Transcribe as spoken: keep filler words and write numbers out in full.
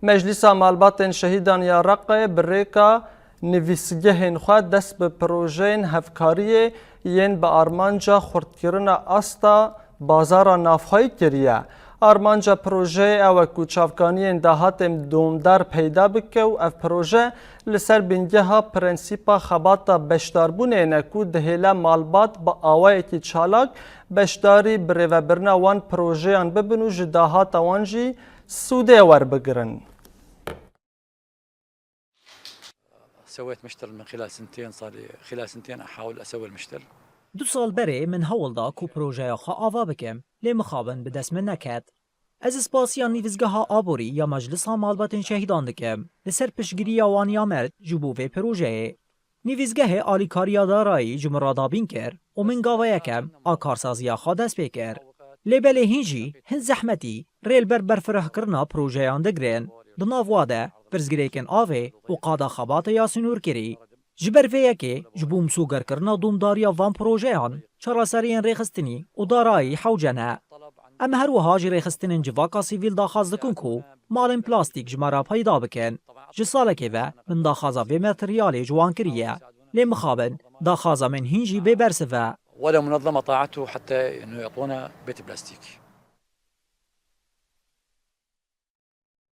Meclîsa Malbatên Şehîdan ya Reqê bi rêka nivîsgehên xwe dest bi projeyên hevkariyê yên bi armanca xurtkirina asta bazara navxweyî kiriye. Armanca projeyê ew e ku çavkaniyên dahatên domdar peyda bike û ev proje li ser bingeha prensîpa xebata beşdarbûnê ne ku dihêle malbat bi awayekî çalak beşdarî birêvebirina wan projeyan bibin û ji dahata wan jî sûdê werbigirin. سويت مشتل من خلال سنتين، صار لي خلال سنتين أحاول أسوي المشتل. Du sal berê min hewl da ku projeya xwe ava bikim, lê mixabin bi dest min neket. Ez spasiya Nivîzgeha Aborî ya Meclisa Malbatên Şehîdan dikim, li ser piştgiriya wan ya me ji bo vê projeyê. Nivîzgehê alîkariya darayî ji min re dabîn kir û min gava yekem a karsaziya xwe dest pê kir. Lê belê hîn jî hin zehmetî rê li ber berfirehkirina projeyan digirin. Di nav wa de pirsgirêkên avê û qada xebatê ya sînorkirî. Ji ber vê yekê ji bo misogerkirina domdariya van projeyan, çareseriyên rêxistinî û darayî hewce ne. Em her wiha ji rêxistinên civaka sivîl daxwaz dikin ku malên plastîk ji me re peyda bikin. Ji salekê ve min daxwaza vê materyalê ji wan kiriye. Lê mixabin, daxwaza min hîn jî bê bersiv e. ولا منظمة طاعته حتى إنه يعطونا بيت بلاستيك.